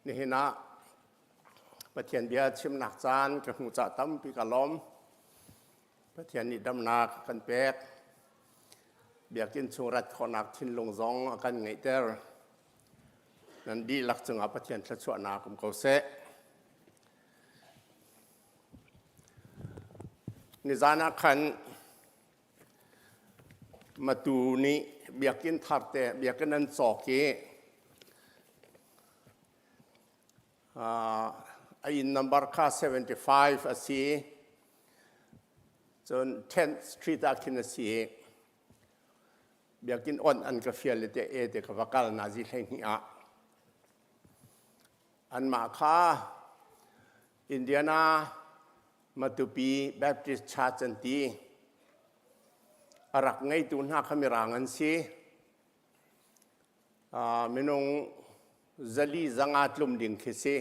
Nihin ah Pathian bia chimnak caan ka hmuh cah tampi ka lawm. Pathian nih damnak a kan pek. Biakinn chung rat khawhnak thinlung zong a kan ngeihter. Nan dihlak cungah Pathian thluachuahnak um ko seh. Nizan ah khan Matu nih biakinn thar te biakinn an cawk i a inn number kha 75 a si. Cun 10th Street ah khin a si. Biakinn on an ka fial i te e te ka va kal nazi 12 ah. Anmah kha Indiana Matupi Baptist Church an ti. A rak ngeitu hna kha Mirang an si. Minung 400 zanga tlum ding khi si.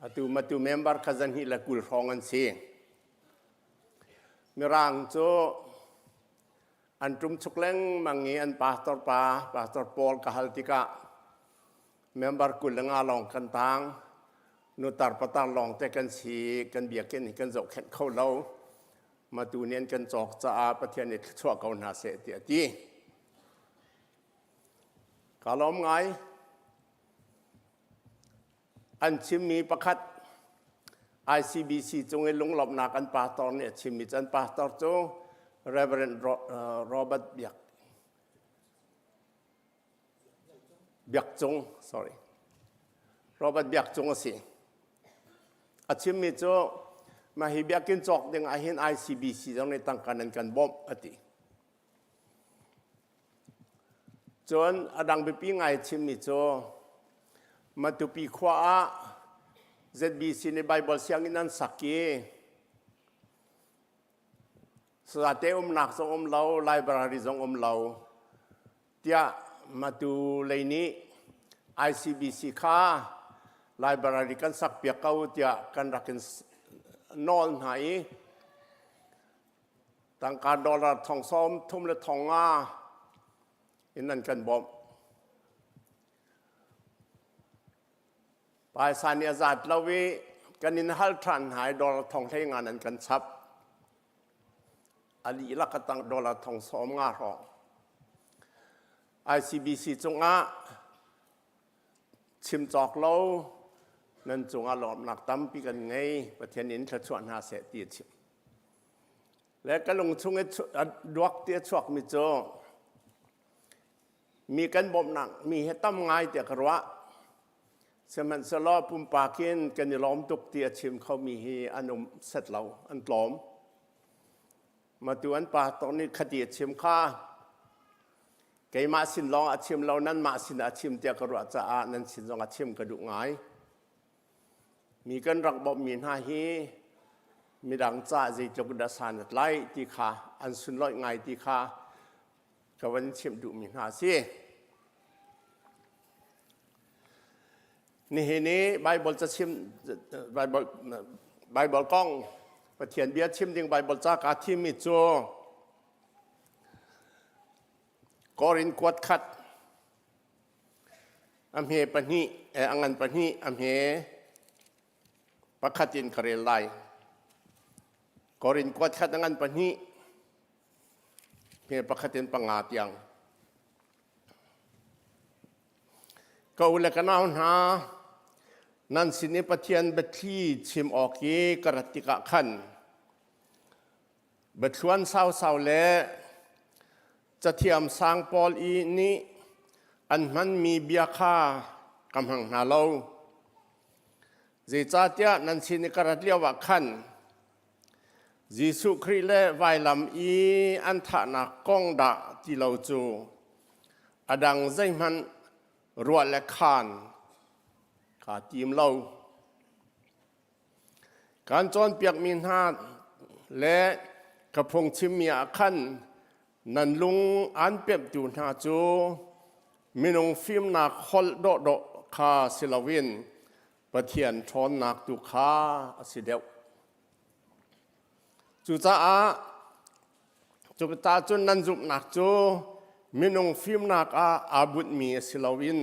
Atu Matu member kha 220 hrawng an si. Mirang cu an ṭum chuk lengmang i an pastor pa, Pastor Paul ka hal tikah member 25 lawng kan tang. Nutar patar lawng te kan si, kan biakinn hi kan zohkhenh kho lo. Matu nih an kan cawk caah Pathian nih thluachuah ko hna seh tiah a ti. Ka lawm ngai. An chimmi pakhat ICBC cung i lunglawmhnak an pastor nih a chimmi cu an pastor cu Reverend Robert Biak Biak Cung sorry Robert Biak Cung a si. A chimmi cu mah hi biakinn cawk ding ah hin ICBC zong nih tangka nan kan bawmh a ti. Cun a dang biapi ngai chimmi cu Matupi khua ah ZBC nih Baibal sianginn an sak i sazate umnak zong um lo, library zong um lo tiah Matu lei nih ICBC kha library kan sak piak ko tiah kan rak in nawl hna i Tangka dollar thong 30 le thong nga in an kan bawmh. Paisa nih a zat lo i kan in hal ṭhan hna i dollar thong 15 nan kan chap. A dihlak a tang dollar thong 15 hrawng. ICBC cungah chim cawk lo nan cungah lawmhnak tampi kan ngei. Pathian in thluachuah hna seh ti a chim. Le ka lung chung i duak ti a chuakmi cu mi kan bawmhnak mi he tam ngai tiah ka ruah. Sihmanhsehlaw pumpak in kan i lawm tuk ti a chim khomi hi an um set lo, an tlawm. Matu an pastor nih khati a chim kha keimah sin lawng a chim lo, nanmah sin ah a chim tiah ka ruah caah nan sin zong a chim ka duh ngai. Mi kan rak bawmhmi hna hi midang caah zeitluk dah san a tlai ti kha an sunlawih ngai ti kha ka van chimh duhmi hna a si. Nihin i Baibal cachim Baibal Baibal kong Pathian bia chim ding Baibal ca kaa thimmi cu Korin kuat khat A hme pahnih, a ngan pahnih, a hme pakhat in ka rel lai. Korin kuat khat a ngan pahnih, hme pakhat in panga tiang. Ka u le ka nau hna, nan sin i Pathian biathli chim awk i ka rat tikah khan biathluan sausau le Cathiam sang pawl i nih an hmanmi bia kha ka hmang hna lo. Zeicahtiah nan sin i ka rat lioah khan Jesuh Khrih le vailam i an thahnak kong dah ti lo cu a dang zeihmanh ruah le khaan kaa tim lo. Kan cawnpiakmi hna le ka phungchimmi ah khan nan lung aan pemhtu hna cu minung fimnak holh dawhdawh kha si loin Pathian ṭhawnnak tu kha a si deuh. Cucaah cuka cun nan zumhnak cu minung fimnak ah aa bunhmi a si loin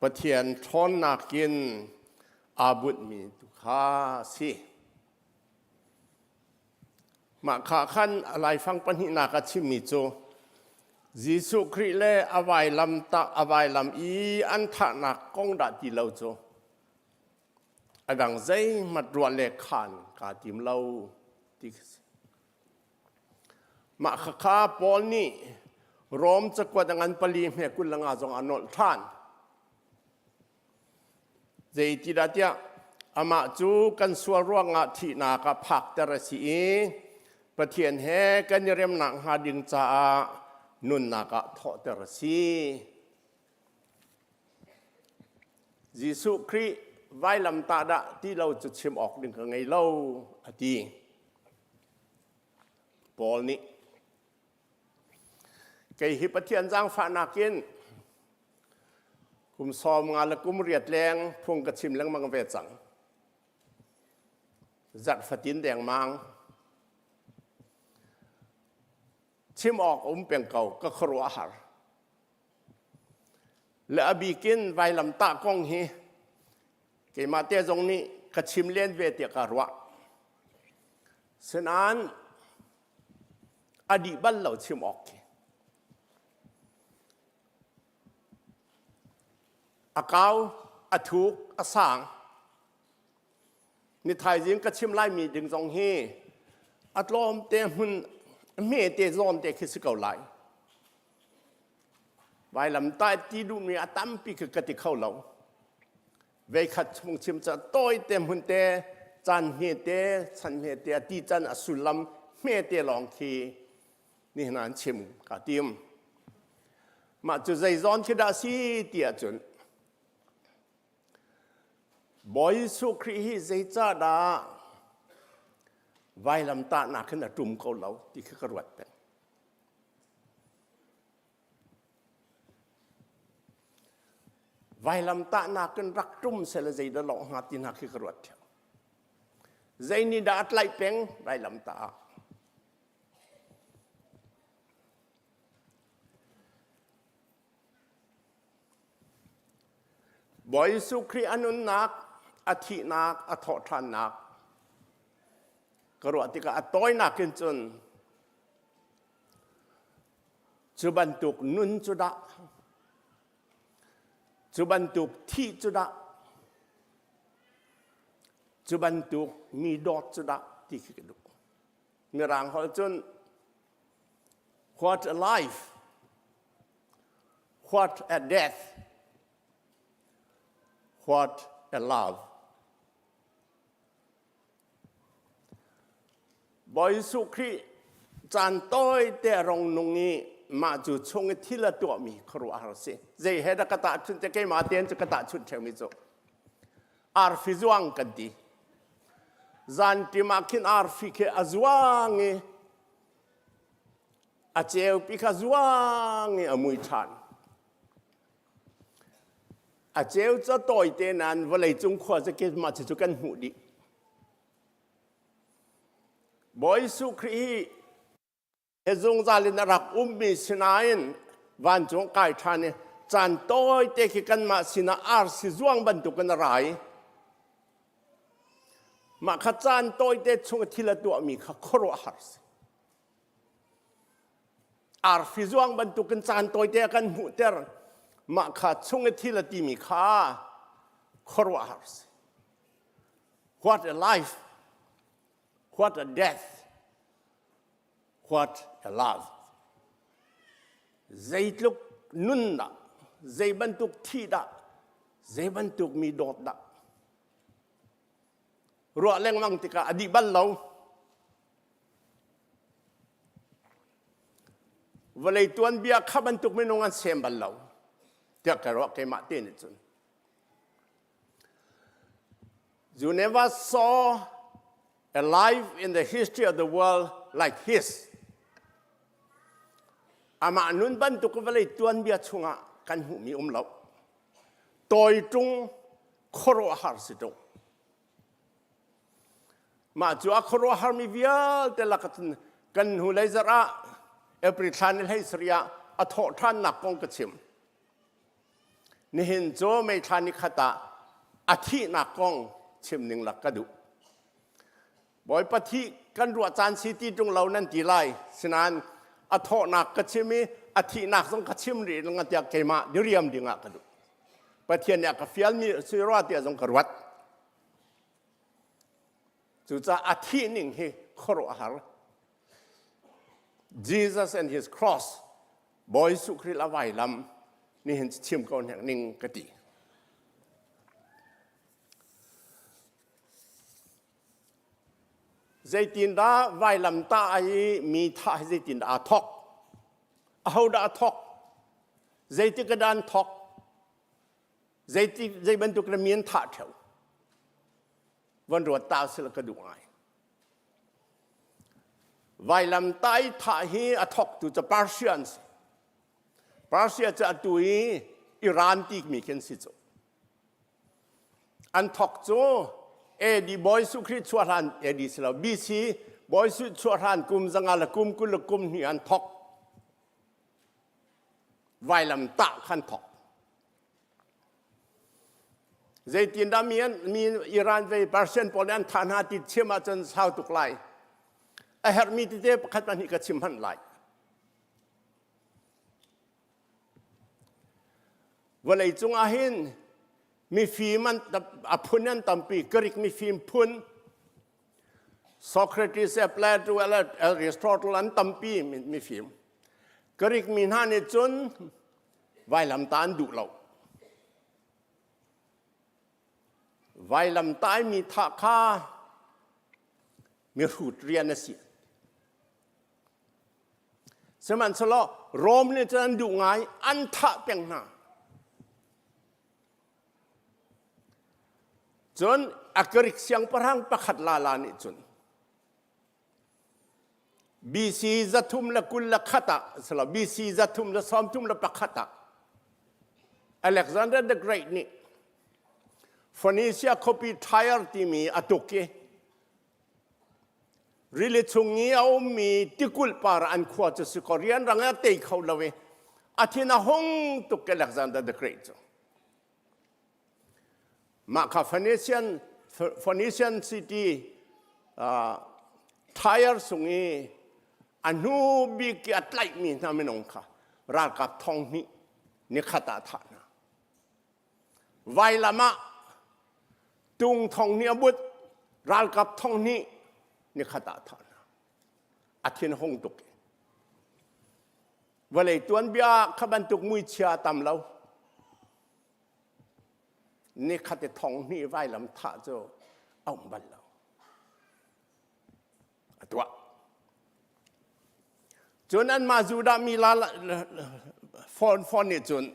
Pathian ṭhawnnak in aa bunhmi tu kha a si. Mah kha khan a laifang pahnihnak a chimmi cu Jesuh Khrih le a vailam tah a vailam i an thahnak kong dah ti lo cu a dang zeihmanh ruah le khan kaa tim lo ti khi si. Mah khakha Paul nih Rom cakuat a ngan pali hme 25 zong a nolh ṭhan. Zeitidah tiah amah cu kan sual ruangah thihnak ah phakter a si i Pathian he kan i remnak hnga ding caah nunnak ah thawhter a si. Jesuh Khrih vailamtah dah ti lo cu chim awk ding ka ngei lo a ti. Paul nih kei hi Pathian zaangfahnak in kum 50 le kum riat leng phung ka chim lengmang ve cang. Zarh fatin dengmang. Chim awk um peng ko ka khuaruah a har. Le a bikin vailamtah kong hi keimah te zong nih ka chim len ve tiah ka ruah. Sinain a dih bal lo chim awk khi. A kau, a thuk, a sang. Ni thaizing ka chim laimi ding zong hi a tlawm te hmun hme te zawn te khi si ko lai. Vailamtah ti duhmi a tampi khi ka ti kho lo. Veikhat chung chim ca tawi te hmun te caan hme te chan hme te a ti can a sullam hme te lawng khi nihin an chim ka tim. Mah cu zei zawn khi dah si ti ahcun Bawi Jesuh Khrih hi zeicahdah vailamtahnak hin a ṭum ko lo ti khi ka ruat peng. Vailamtahnak in rak ṭum seh le zeidah lawh hnga ti hna khi ka ruat ṭheo. Zei nih dah a tlaih peng vailamtah ah? Bawi Jesuh Khrih a nunnak, a thihnak, a thawhṭhannak ka ruah tikah a tawinak in cun cu bantuk nun cu dah, cu bantuk thih cu dah, cu bantuk mi dawt cu dah ti khi ka duh. Mirang holh cun what a life, what a death, what a love. Bawi Jesuh Khrih caan tawi te a rong nung i mah cu chung i thil a tuahmi khuaruahhar a si. Zei he dah ka tahchunh te keimah tein cu ka tahchunh ṭheumi cu arfi zuang kan ti. Zanṭim ah khin arfi khi a zuang i a ceupi kha zuang i a mui ṭhan. A ceu ca tawite nain vawleicung khua cu mah cucu kan hmuh dih. Bawi Jesuh Khrih hi zungzal in a rak ummi sinain vancung kai ṭhan i caan tawite khi kanmah sinah arsi zuang bantukin a ra i mah kha caan tawite chung i thil a tuahmi kha khuaruahhar si. Arfi zuang bantukin caan tawite a kan hmuhter. Mah kha chung i thil a timi kha khuaruahhar si. What a life, what a death, what a love. Zeitluk nun dah, zei bantuk thi dah, zei bantuk mi dawt dah. Ruah lengmang tikah a dih bal lo. Vawlei tuanbia kha bantuk minung an sem bal lo tiah ka ruah keimah te nih cun. You never saw a life in the history of the world like his. Amah nun bantuk vawlei tuanbia chungah kan hmuhmi um lo. Tawi ṭung khuaruahhar si ṭung. Mah cu a khuaruahharmi vialte lak cun kan hnulei zarh ah April thla ni 17 ah a thawh ṭhannak kong ka chim. Nihin cu May thla ni khat ah a thihnak kong chim ning lak ka duh. Bawipa thih kan ruah caan si ti ṭung lo nan ti lai. Sinain a thawhnak ka chim i a thihnak zong ka chim rih lang tiah keimah diriam ding ah ka duh. Pathian nih a ka fialmi si rua tiah zong ka ruat. Cucaah a thih ning hi khuaruahhar. Jesus and his cross Bawi Jesuh Khrih la vailam nihin chim ko hnek ning ka ti. Zeitindah vailamtah i mi thah hi zeitindah aa thawk? Ahodah a thawk? Zeitik ah dah an thawk? Zeiti, zei bantuk na mi an thah ṭheo? Van ruat ta sila ka duh ngai. Vailamtah i thah hi a thawktu cu Persia an si. Persia cu atu i Iran timi khi an si cu. An thawk cu AD Bawi Jesuh Khrih chuah hlan AD si lo BC Bawi Jesuh chuah hlan kum zanga le kum 20 le kum hnih an thawk. Vailam tah khan thawk. Zeitindah mi an mi Iran ve Persian pawl nih an thah hna ti chim ahcun sau tuk lai. A herhmi tete pakhat pahnih ka chim hmanh lai. Vawlei cung ah hin mifim an a phun an tampi Greek mifim phun Socrates, Plato, Aristotle an tampi mifim. Greek mi hna nih cun vailamtah an duh lo. Vailamtah mi thah kha mihrut rian a si. Sihmanhsehlaw Rom nih cun an duh ngai, an thah peng hna. Cun a Greek siangpahrang pakhat lala nih cun BC 321 ah silo BC 331 ah Alexander the Great nih Phoenicia khuapi Tyre timi a tuk i Rili chung i a ummi tikulh par an khua cu si kaw rianrang in a tei kho lo i a thin a hung tuk Alexander the Great cu. Mah kha Phoenician, Phoenician city uh, Tyre sung i a hnu bik i a tlaihmi hna minung kha ralkap thong hnih nikhat ah thah hna. Vailam ah tung thong hnih a but, ralkap thong hnih nikhat ah thah hna. A thin hung tuk. Vawlei tuanbia kha bantuk muichia a tam lo. Nikhat i thong hnih vailam thah cu a um bal lo. A tuah. Cun anmah Judah mi la fawn fawn nih cun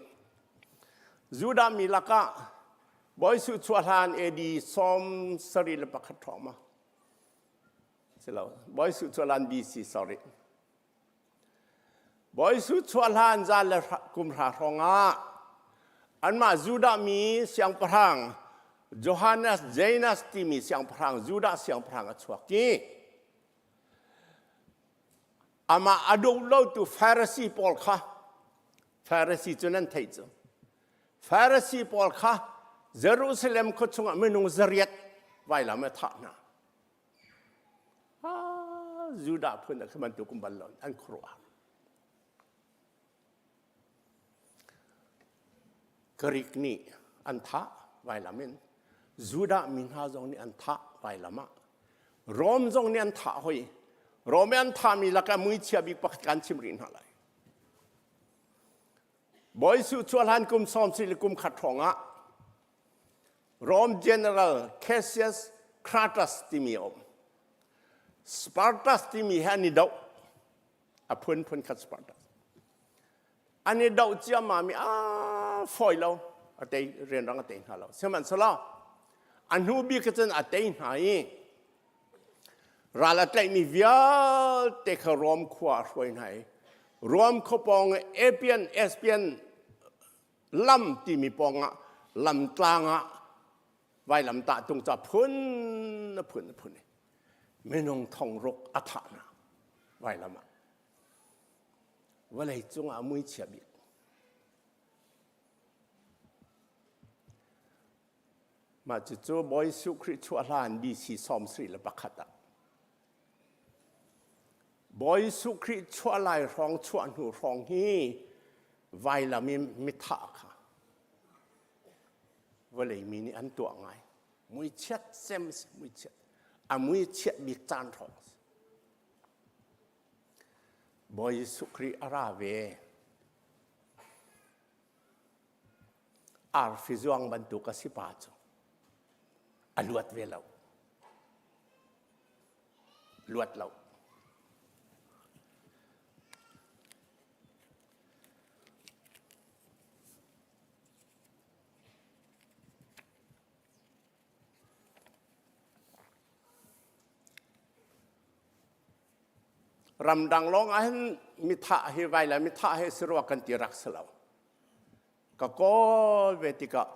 Judah mi lakah Bawi Jesuh chuah hlan AD 71 hrawng ma si lo Bawi Jesuh chuah hlan BC sorry Bawi Jesuh chuah hlan za le kum hra hrawng ah anmah Judah mi siangpahrang Johannes Janus timi siangpahrang Judah siangpahrang a chuak i amah a duh lotu Pharisee pawl kha Pharisee cu nan theih cu Pharisee pawl kha Jerusalem khua chungah minung zariat vailam a thah hna ah Judah phun ah kha bantuk um bal lo an khuaruah Greek nih an thah vailam in Judah mi hna zong nih an thah vailam ah Rom zong nih an thah hoi Rom i an thahmi lakah muichia bik pakhat kan chim rih hna lai Bawi Jesuh chuah hlan kum sawm si le kum khat hrawng ah Rome General Cassius Cratus timi a um. Spartus timi he an i doh. A phunphun khat Spartus. An i doh ciammam i a fawi lo. A tei rianrang a tei hna lo. Sihmanhsehlaw a hnu bik cun a tei hna i ral a tlaihmi vialte kha Rome khua a hruai hna i Rome khua pawng Appian Espian lam timi pawngah lamtlang ah vailamtah tung ca phun a phun a phun minung thong ruk a thah hna vailam ah vawlei cungah muichia bik. Mah cucu Bawi Jesuh Khrih chuah hlan BC 71 ah. Bawi Jesuh Khrih chuah lai hrawng chuah hnu hrawng hi vailam in mithah kha vawlei mi nih an tuah ngai. Muichiat sem si muichiat. A muichiat bik caan hrawng si. Bawi Jesuh Khrih a ra ve. Arfi zuang bantuk a si pa cu a luat ve lo. Luat lo. Ramdang lawng ah hin mithah hi vai le mithah hi si rua kan ti rak si lo. Ka kawl ve tikah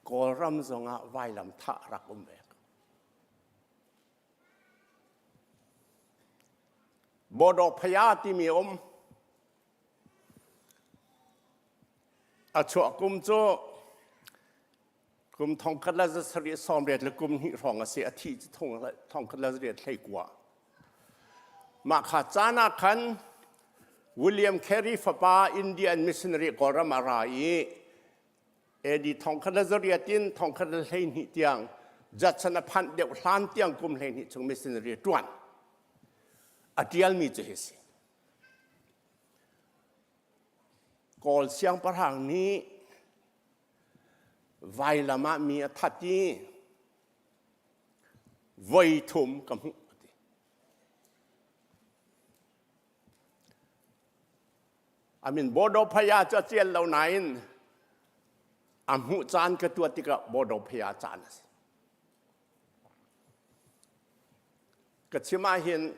Kawlram zongah vailam thah rak um ve. Bodo phaya timi um. A chuah kum cu Kum thongkhat le zasarih sawmriat le kum hnih hrawng a si. A thih cu thongkhat le zariat 19. Mah kha caan ah khan William Carey fapa Indian missionary Kawlram a ra i AD thongkhat le zariat in thongkhat le 12 tiang Judson a phanh deuh hlan tiang kum 12 chung missionary a ṭuan. A ṭialmi cu hi si. Kawl siangpahrang nih Vailam ah mi a that i voi thum ka hmuh a ti. A min Bodo Phaya cu a cial lo nain a hmuh caan ka tuah tikah Bodo Phaya caan a si. Ka chim ah hin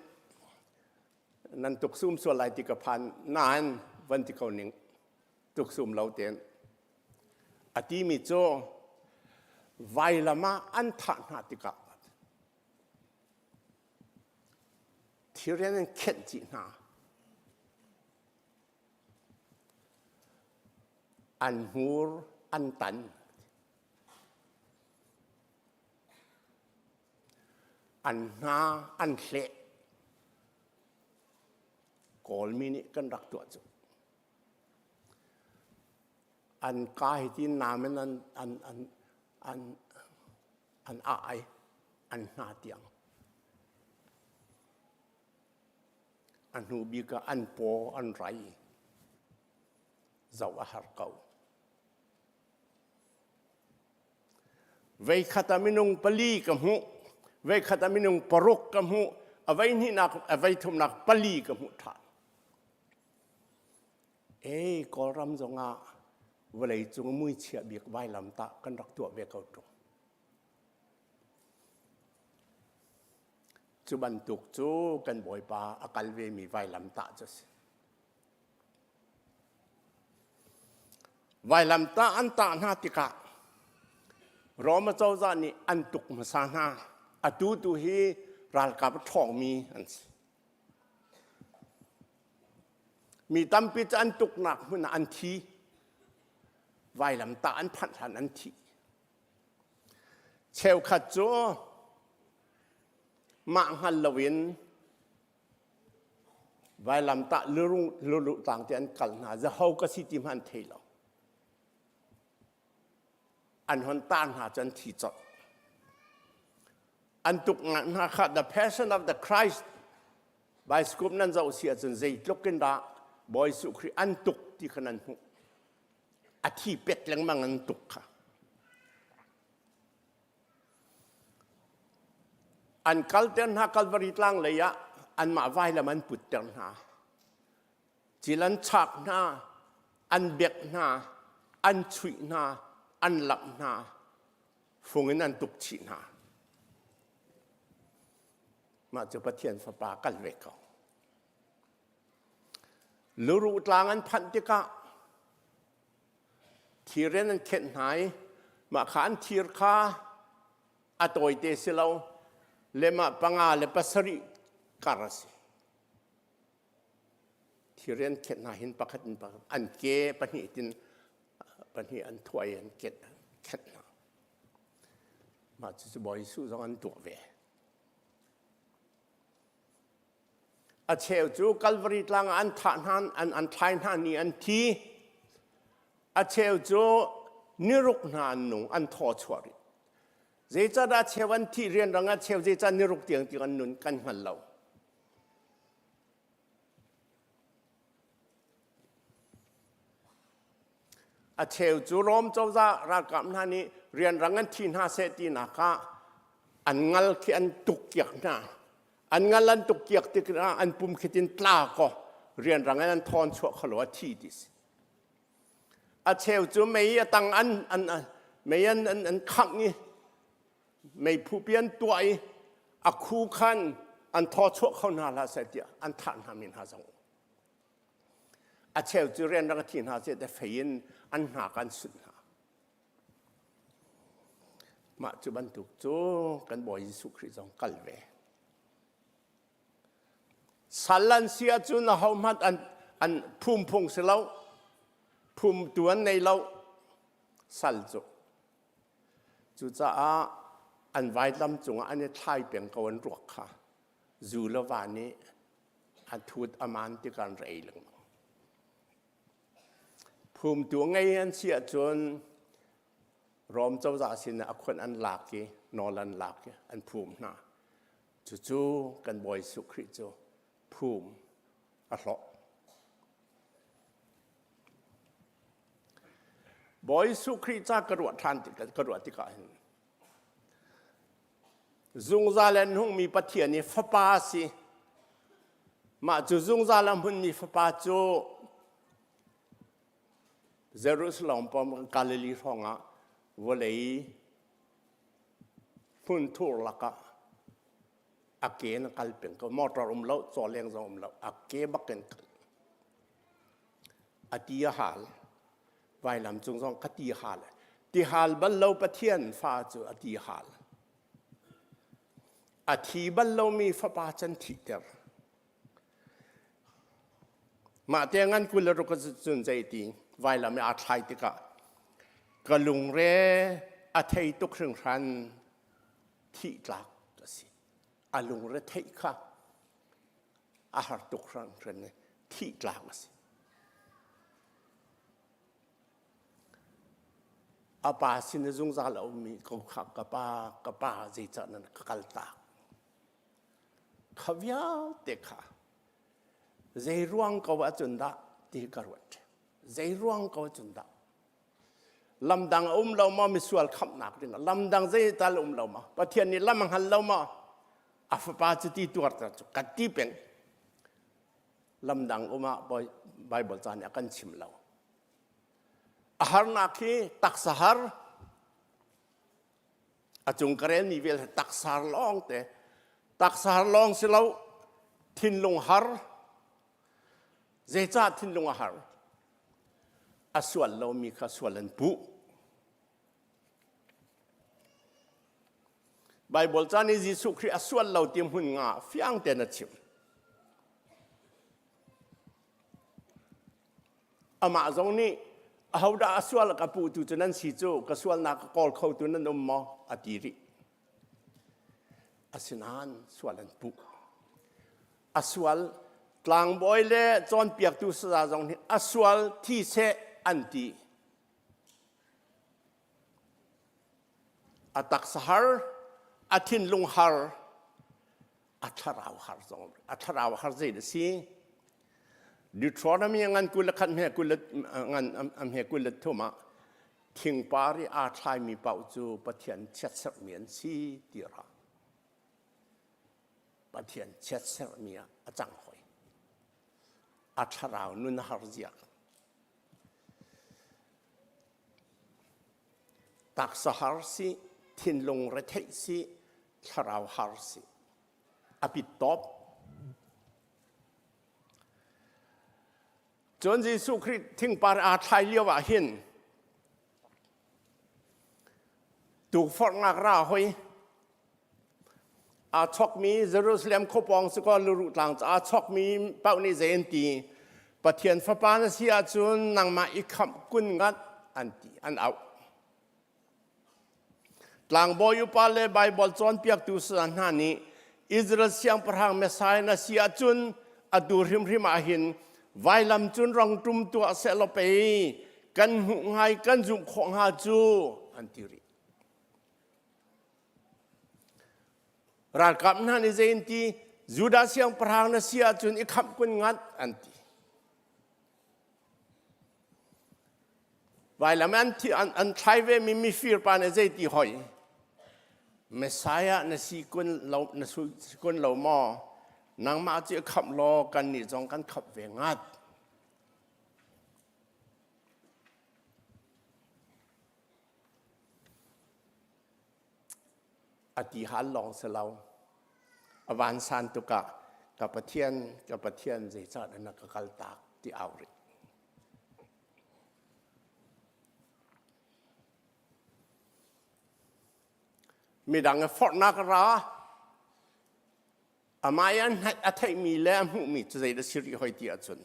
nan tuksum sual lai ti ka phan nain van ti ko ning tuksum lo tein a timi cu vailam ah an thah hna tikah thirian an khenh chih hna an hmur an tan an hna an hleh Kawlmi nih kan rak tuah cu an ka hi ti nam in an an an an an ai an hna tiang a hnu bik ah an paw an rai zoh a har ko Veikhat ah minung pali ka hmuh, veikhat ah minung paruk ka hmuh, a vei hnihnak, a vei thumnak pali ka hmuh ṭhan. Ei, Kawlram zongah vawlei cung muichia bik vailamtah kan rak tuah ve ko ṭung. Cu bantuk cu kan Bawipa a kal vemi vailamtah cu a si. Vailamtah an tah hna tikah Roma cozah nih an tuk hmasa hna. Atu tu hi ralkap a ṭhawngmi an si. Mi tampi cu an tuknak hmun ah an thi. Vailamtah an phanh hlan an thi. Cheukhat cu mah hngal loin Vailamtah luru tlang te an kal hna. Zaho ka si ti hmanh an thei lo. An hon tar hna cu an thi colh. An tuk hna kha The Passion of the Christ bioscope nan zoh si ahcun zeitluk in dah Bawi Jesuh Khrih an tuk ti kha nan hmuh. A thi pet lengmang an tuk kha. An kalter hna Kalvari tlang lei ah anmah vailam an putter hna. Cil an chak hna, an bek hna, an chuih hna, an lamh hna, fung in an tuk chih hna. Mah cu Pathian Fapa kal ve ko. Luruh tlang an phanh tikah Thir in an khenh hna i mah kha an thir kha a tawite si lo le mah panga le pasarih kar a si. Thir in an khenh hna hin pakhat in pakhat an ke pahnih tin pahnih an thuai an khenh hna. Mah cucu Bawi Jesuh zong an tuah ve. A cheu cu Calvary tlang ah an thah hna, an, an thlai hna ni an thi. A cheu cu niruk hna an nung, an thaw chuah rih. Zeicahdah cheu an thih rianrang ah cheu zeicah niruk tiang tiang an nun kan hngal lo. A cheu cu Rom cozah ralkap hna nih rianrang an thi hna seh tinak ah an ngal khi an tuk kiak hna. An ngal an tuk kiak tikah an pum khi tin tla kaw rianrang in an thawn chuah kholo a thi ti si. A cheu cu mei a tang an an mei an an, an khangh i meiphu pi an tuah i a khu khan an thaw chuah kho hna hlah seh tiah an thah hna mi hna zong A cheu cu rianrang a thi hna seh te fei in an hna kan sunh hna. Mah cu bantuk cu kan Bawi Jesuh Khrih zong kal ve. Sal an si ahcun ahohmanh an, an phum phung si lo, phumtu an nei lo, sal cu. Cucaah an vaitlam cungah an i thlai peng ko an ruak kha. Zu le va nih a thut a man ti kan rei lengmang. Phumtu ngei an si ahcun Rom cozah sin ah a khuan an lak i nawl an lak i an phum hna. Cucu kan Bawi Jesuh Khrih cu phum a hlawh. Bawi Jesuh Khrih ca ka ruah ṭhan ka ruah tikah hin Zungzal an hungmi Pathian i fapa a si. Mah cu zungzal a hmunmi fapa cu Jerusalem pawng Galilee hrawngah vawlei hmunthur lakah a ke in a kal peng ko. Motor um lo, cawleng zong um lo. A ke bak in kal. A ti a hal. Vailam cung zong ka ti hal. Ti hal bal lo Pathian fa cu a ti hal. A thi bal lomi fapa can thihter. Mah te ngan 26 cun zei ti vailam i aa thlai tikah ka lungre a thei tuk hringhran thih tlak a si. A lungre theih kha a har tuk hringhran thih tlak a si. A pa sin i zungzal a ummi ko kha ka pa, ka pa zeicah nan ka kaltak? Kha vialte kha zei ruang ko ahcun dah ti ka ruat. Zei ruang ko ahcun dah? Lamdang a um lo maw misual khamhnak ding lamdang zei tal um lo maw? Pathian nih lam a hngal lo maw? A fapa cu ti tuar cu ka ti peng. Lamdang um ah Bible ca nih a kan chim lo. A harnak hi taksa har, a cung ka relmi vial hi taksa har lawng te. Taksa har lawng si lo, thinlung har. Zeicah thinlung a har? A sual lomi kha sual an puh. Baibal ca nih Jesuh Khrih a sual lo ti hmun nga fiang tein a chim. Amah zong nih ahodah a sual ka puhtu cu nan si cu ka sualnak ka kawl khotu nan um maw a ti rih. Asinain sual an puh. A sual tlangbawi le cawnpiaktu saza zong nih a sual thi seh an ti. A taksa har, a thinlung har, a thlarau har zong a thlarau har zei a si Deuteronomy ngan 21 he 20 ngan am he 23 ah thingpar i aa thlaimi paoh cu Pathian chiatserhmi an si ti ra Pathian chiatserhmi ah a cang hoi a thlarau nun har zia Taksa har si, thinlung retheih si, thlarau har si. A pit tawp. Cun Jesuh Khrih thingpar aa thlai lio ah hin tukforhnak ra hoi Aa chokmi Jerusalem khuapawng si kaw luruh tlang cu aa chokmi paoh nih zei an ti? Pathian fapa na si ahcun nangmah i khamh kun ngat an ti, an auh. Tlangbawi upa le Baibal cawnpiaktu saya hna nih Israel siangpahrang Messiah na si ahcun atu hrimhrim ah hin vailam cun rong ṭum tuah sehlaw pei kan hmuh hnga i kan zumh khawh hnga cu an ti rih. Ralkap hna nih zei an ti? Judah siangpahrang na si ahcun i khamh kun ngat an ti. Vailam an, an, an thlai ve mi mifir pa nih zei ti hoi? Messiah na si kun lo, na si kun lo maw? Nangmah cu i khamh law kannih zong kan khamh ve ngat. A ti hal lawng si lo. A vansan tuk ah ka Pathian, ka Pathian zeicahdah na ka kaltak ti au rih. Midang i forhnak a ra. Amah i a theihmi le a hmuhmi cu zeidah si rih hoi ti ahcun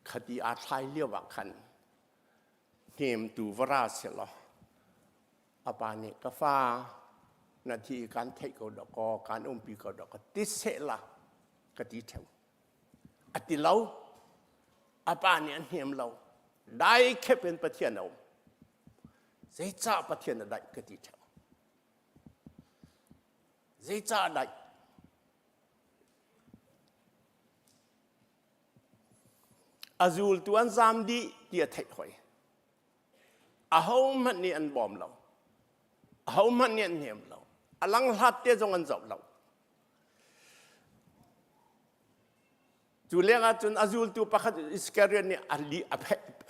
Khati aa thlai lio ah khan hnemtu va ra sehlaw a pa nih ka fa na thi i kan theih ko dawkaw kan umpi ko dawkaw ti sehla ka ti ṭheo. A ti lo. A pa nih a hnem lo. Dai khep in Pathian a um. Zeicah Pathian a daih ka ti ṭheo. Zeicah a daih? A zultu an zaam dih ti a theih hoi. Ahohmanh nih an bawm lo. Ahohmanh nih an hnem lo. A langhlat te zong an zoh lo. Cu lengah cun a zultu pakhat Iskariot nih a li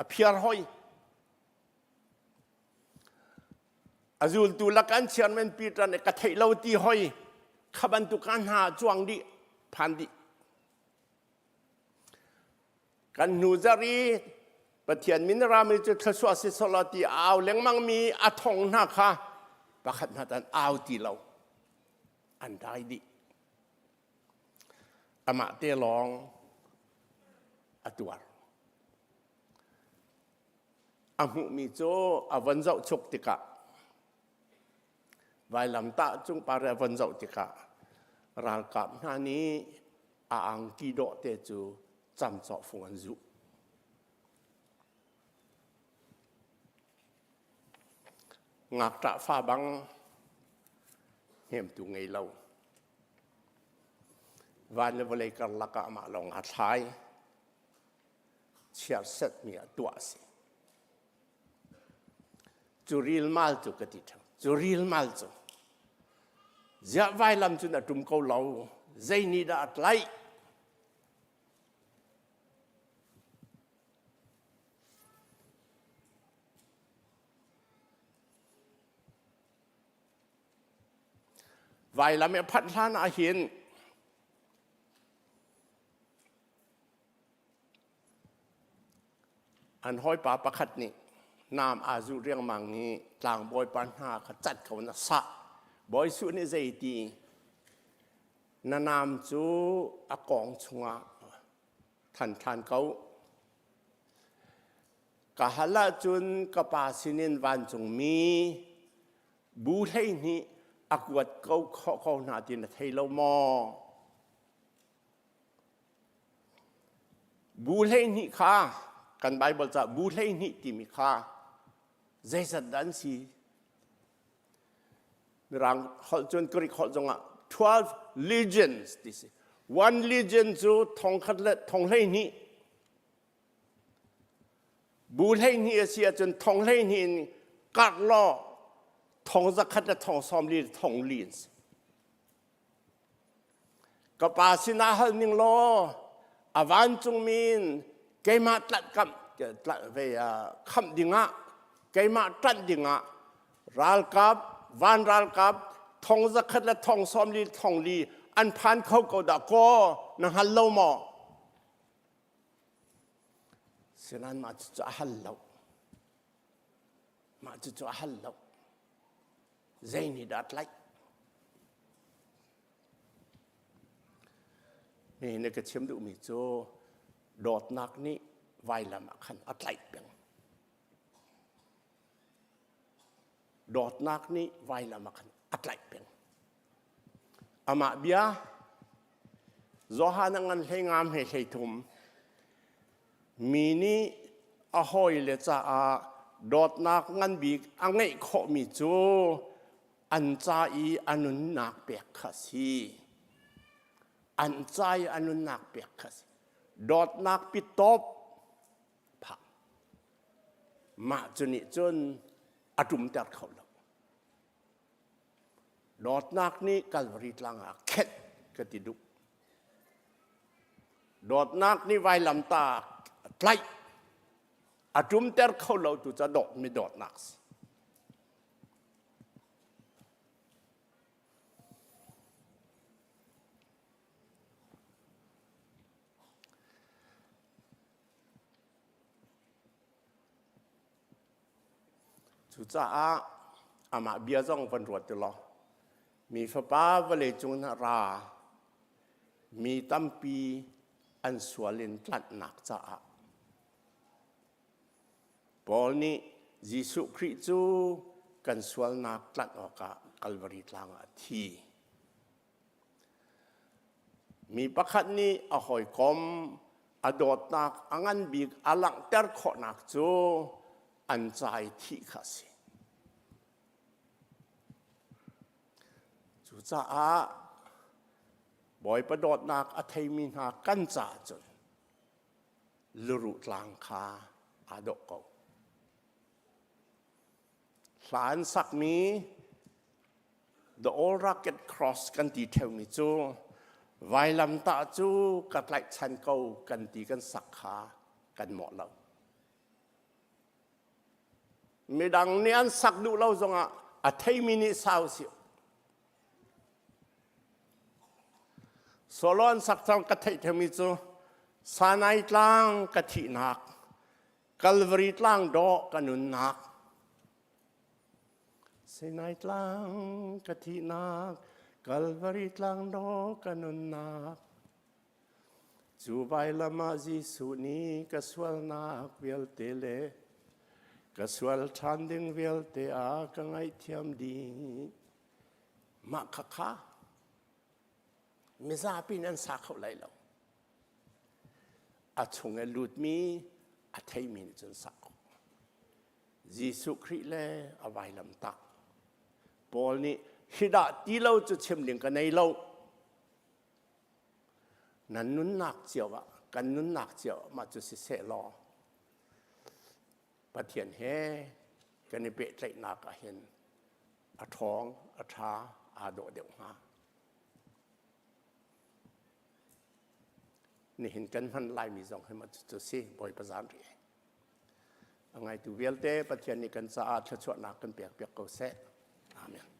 a phiar hoi. A zultu lak an chairman Peter nih ka theih lo ti hoi kha bantuk ka hna cuang dih phan dih. Kan hnu zarh i Pathian min rami cu thluachuah si sawlaw ti a au lengmang mi a thong hna kha pakhat hna tan au ti lo an dai dih. Amah te lawng a tuar. A hmuhmi cu a von zohchuk tikah vailamtah cung par a von zoh tikah ralkap hna nih a angki dawh te cu camcawh fung an zuh. Ngakṭah fa bang hnemtu ngei lo. Van le vawlei karlak ah amah lawng aa thlai. Chiarsetmi ah tuah a si. Cu rilmal cu ka ti ṭheo. Cu rilmal cu ziah vailam cun a ṭum ko lo. Zei nih dah a tlaih? Vailam i a phanh hlan ah hin An hawipa pakhat nih naam aa zuh riangmang i tlangbawipa hna kha cat ko in a sah. Bawi Suh nih zeiti na naam cu a kawng chungah than ṭhan ko. Ka hal ahcun ka pa sinin vancungmi bu 12 a kuat ko khawh ko hna ti na thei lo maw? Bu 12 kha kan Baibal ca bu 12 timi kha zeizat dah an si? Mirang holh cun Greek holh zongah 12 legions ti si. One legion cu thongkhat le thong 12. Bu 12 a si ahcun thong 12 in karh law thong zakhat le thong sawmli le thong li an si. Ka pa sinah hal ning law a vancungmi in keimah tlanh kamh ve khamh dingah keimah ṭanh dingah ralkap van ralkap thong zakhat le thong sawmli thong li an phan kho ko dah kaw na hngal lo maw? Sinain mah cucu a hal lo. Mah cucu a hal lo. Zei nih dah a tlaih? Nihin ka chim duhmi cu dawtnak nih vailam ah khan a tlaih peng. Dawtnak nih vailam ah khan a tlaih peng. Amah bia Johan a ngan hlei ngam he hlei thum. Mi nih a hawile caah dawtnak ngan bik a ngeih khawhmi cu an ca i a nunnak pek kha si. An ca i a nunnak pek kha si. Dawtnak pitawp phak. Mah cu nih cun a ṭumter kho lo. Dawtnak nih Kalvari tlang ah khenh ka ti duh. Dawtnak nih vailamtah tlaih a ṭumter kho lo tu ca dawtmi dawtnak si. Cucaah amah bia zong van ruat ti law, mi fapa vawlei cung na ra, mi tampi an sual in tlanhnak caah. Paul nih Jesuh Khrih cu kan sualnak tlanh awkah Kalvari tlang ah a thi. Mi pakhat nih a hawikom a dawtnak a ngan bik a langhter khawhnak cu an ca i thih kha a si. Cucaah Bawipa dawtnak a theimi hna kan caah cun luruh tlang kha aa dawh ko. Hla an sakmi The Old Rugged Cross kan ti ṭheumi cu vailamtah cu ka tlaihchan ko kan ti kan sak kha kan mawh lo. Midang nih an sak duh lo zongah a theimi nih sau sih. Solo an sak cang ka theih ṭheumi cu Sanai tlang ka thihnak, Calvary tlang dawh ka nunnak, Sinai tlang ka thihnak, Kalvari tlang dawh ka nunnak. Cu vailam ah Jesuh nih ka sualnak vialte le ka sual ṭhan ding vialte a ka ngaihthiam dih. Mah khakha mizapi in an sa kho lai lo. A chung i lutmi a theimi nih cun sa kho. Jesuh Khrih le a vailamtah. Paul nih hi dah ti lo cu chim ding ka nei lo. Nan nunnak cio ah kan nunnak cio ah mah cu siseh law Pathian he kan i pehtlaihnak ah hin a ṭhawng, a ṭha, aa dawh deuh hnga. Nihin kan hman laimi zong hi mah cu si Bawipa zan rih. A ngaitu vialte Pathian nih kan caah thluachuahnak kan pek piak ko seh. Amen.